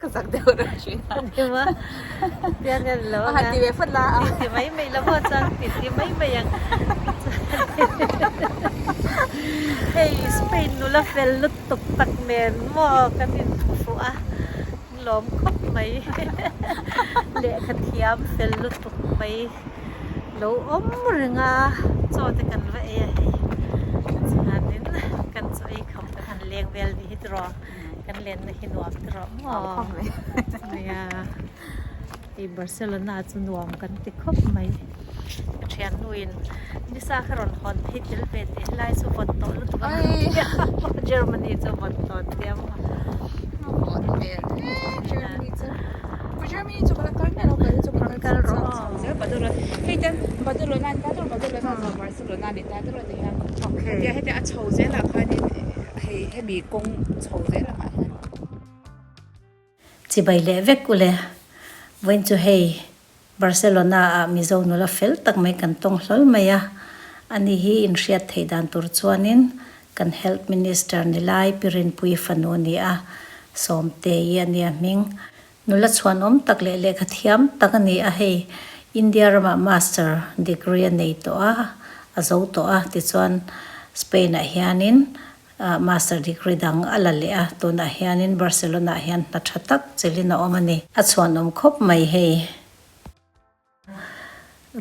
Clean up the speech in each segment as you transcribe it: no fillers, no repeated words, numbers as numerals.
Ka zak deuh reuh thin a. Ni maw? Tiang hian lo anga. Han ti ve fat la a. Ti ti mai mai la maw chuan ti ti mai mai ang. Hei Spain nula fel lutuk tak nen maw kan inthu fuh a, lawm khawp mai. Lehkha thiam fel lutuk mai lo awm reng a, chaw te kan va ei a hei. Chuanin kan chaw ei kham kan han leng vel ni hi tiraw. Kan lenna hi nuam ti rawh maw? Nia, hei Barcelona chu nuam kan ti khawp mai. Ka thiannuin nisa kha rawn hawn phei tel ve teh helai chu vawt tawh lutuk a tia Germany chu vawt tawh tia maw? Vawt hmel e Germany chu. Germany chu ka la kal miah lo kal chu ka kal rawh aw. Hei ten Badalona an ta tur Badalona zawh Barcelona ni ta tur a ti hian. Hetia hetia a chho zelah khanin hei hemi kawng chho zel angah hian. Chibai leh vek ule. Vawiin chu hei Barcelona ah Mizo nula fel tak mai kan tawng hlawl mai a. Ani hi inhriat theih dan tur chuanin kan Health Minister ni lai Pi Rinpuii fanu a ni a, Sawmtei a nia hming. Nula chhuanawm tak leh lehkha thiam tak a ni a, hei India ramah Master degree a nei tawh a, a zo tawh a, tichuan Spain ah hianin Master degree dang a la leh a, tunah hianin Barcelona ah hian hna tha tak chelin a awm a ni. A chhuanawm khawp mai hei.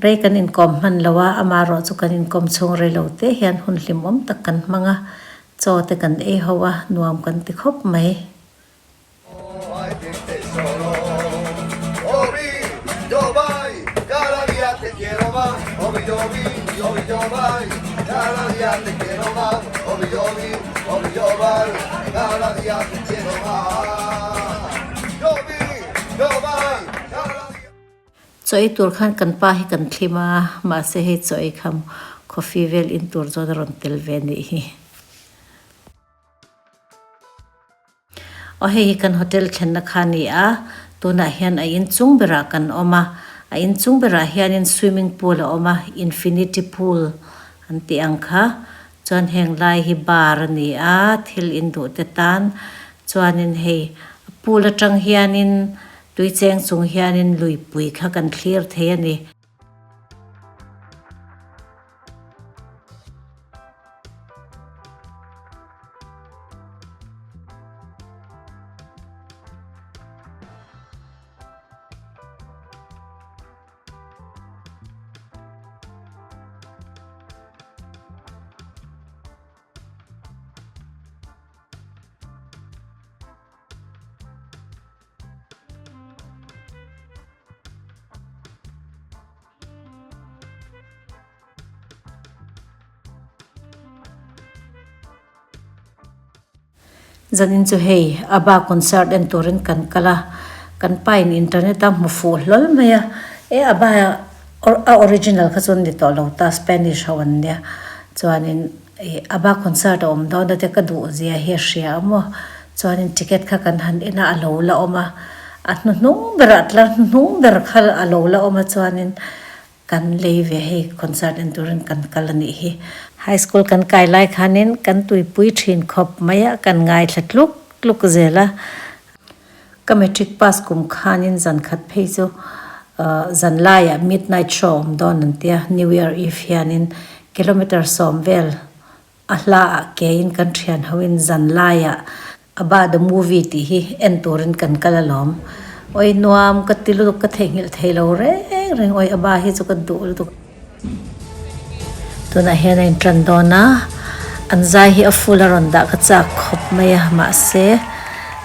Rei kan inkawm hman lo a, amaherawh chu kan inkawm chhung rei lo te hian hun hlimawm tak kan hmang a, chaw te kan ei ho a, nuam kan ti khawp mai. Chaw ei tur khan kan pa hi kan thlim a, mahse hei chaw ei kham coffee vel in tur chuan a rawn tel ve a nih hi. Aw hei hi kan hotel thlenna kha a ni a, tunah hian a inchung berah kan awm a, a inchung berah hianin swimming pool a awm a, infinity pool an tih ang kha, chuan heng lai hi bar a ni a, thil induh te tan chuanin hei pool atang hianin Tui cheng chung hianin luipui kha kan thlir thei a ni. Zanin chu hei Abba concert en turin kan kal a, kan pa in internet a hmu fuh hlawl mai a, e Abba a original kha chuan ni tawh lo ta Spanish ho an nia chuanin Ih Abba concert a awm dawn a te ka duh zia hi a hria a maw? Chuanin ticket kha kan han en a, a lo la awm a, a hnuhnung berah tlar hnuhnung ber kha a lo la awm a chuanin kan lei ve hei concert en turin kan kal a nih hi. High school kan kai lai khanin kan tuipui thin khawp mai a, kan ngaithla tluk tluk zel a. Ka matric pass kum khanin zan khat phei chu zan laiah midnight show awm dawn an tia, New Year Eve hianin kilometer sawm vel a hla ah keiin kan thian hoin zan laiah Abba the movie tih hi en turin kan kal alawm. Oi nuam ka ti lutuk ka theihnghilh thei lo reng reng oi Abba hi chu ka duh lutuk. Tunah hian a intan dawn a, an zai hi a full a rawn dah ka chak khawp mai a, mahse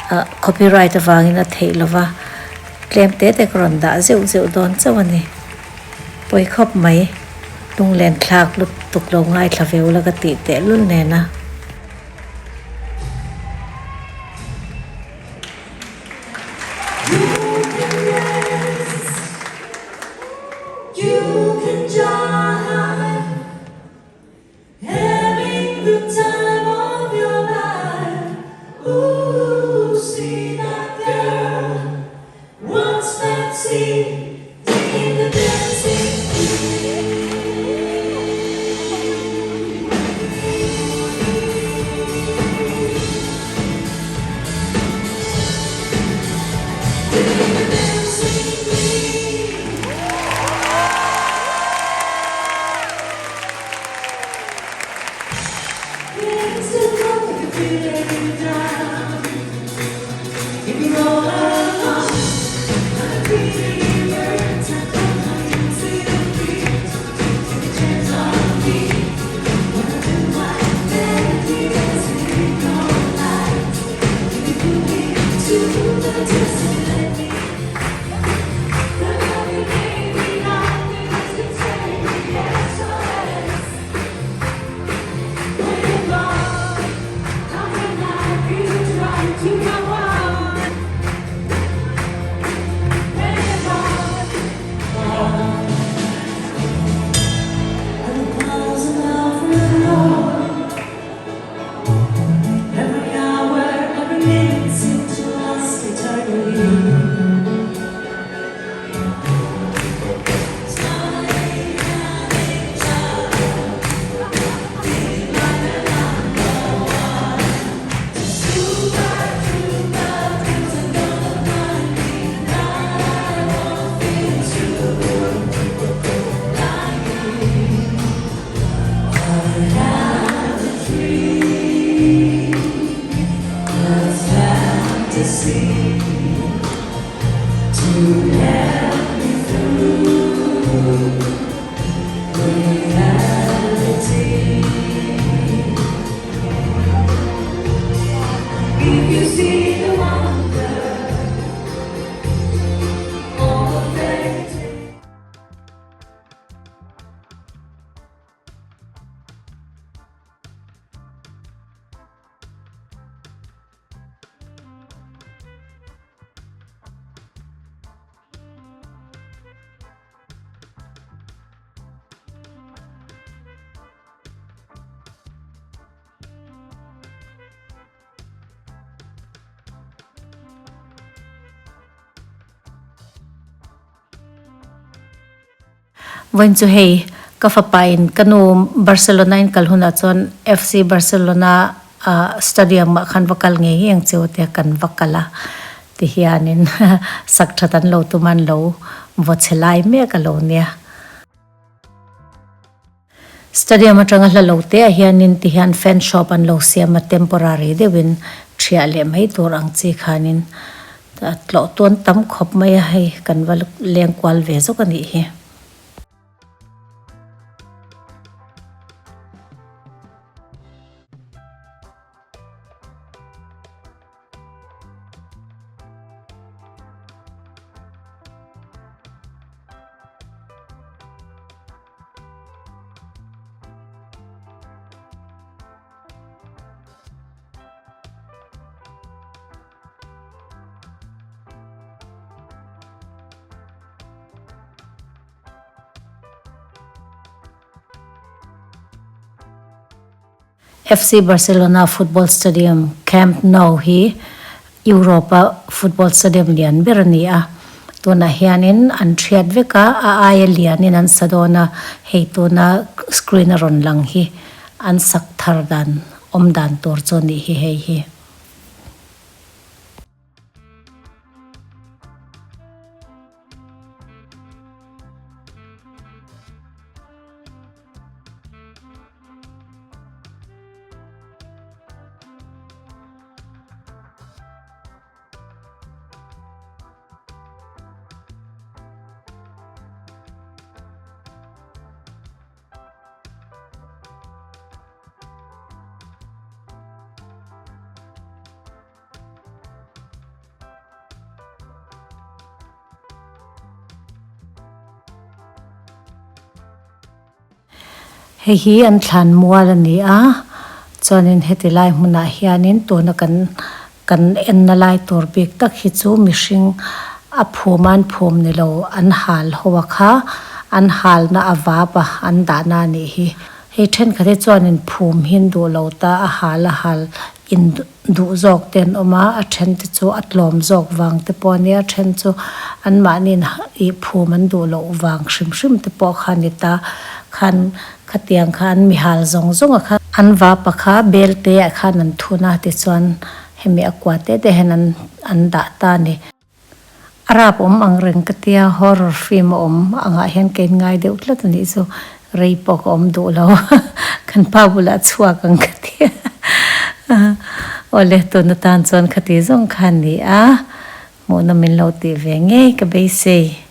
ah copyright avangin a theih lo va, tlem te te ka rawn dah zeuh zeuh dawn chauh a ni. Pawi khawp mai, lunglen thlak lutuk lo ngaithla ve ula ka tih tehlul nen a. Vawiin chu hei ka fapa in ka nu Barcelona in kal hunah chuan FC Barcelona ah stadium ah khan va kal ngei ngei ang che u tia kan va kal a ti hianin sak that an lo tum a an lo vaw chhe lai mek a lo nia. Stadium atanga hla lo te ah hianin ti hian fan shop an lo siam a temporary deuhin thiah leh mai tur ang chi khanin tlawh tawn tam khawp mai a hei kan va leng kual ve zawk a nih hi. FC Barcelona football stadium Camp Nou hi Europe-a football stadium lian ber a ni a. Tunah hianin an thiat vek a, a aia lianin an sa dawn a, hei tuna screen a rawn lang hi an sak thar dan awm dan tur chu a nih hi hei hi. Hei hi an thlan mual a ni a chuanin heti lai hmunah hianin tuna kan kan enna lai tur bik tak hi chu mihring a phum a an phum ni lo an hal ho a kha an halna a vap a an dahna a nih hi. Hei thenkhat hi chuanin phum hi an duh lo ta a hal a hal in duh zawk te an awm a a then te chu a tlawm zawk vang te pawh a nia a then chu anmahniin ih phum an duh loh vang hrim hrim te pawh kha a ni ta khan khatiang kha an mi hal zawng zawng a kha an vapa kha bel te ah khan an thun a tichuan hemi a kua te te hian an an dah ta a ni. A rap awm ang reng ka tia horror film a awm angah hian ka inngai deuh tlat a nih chu rei pawh ka awm duh lo kan pa bulah chhuak ang ka tia awle tun atan chuan khati zawng kha a ni a hmuhna min lo tih ve ngei ka beisei.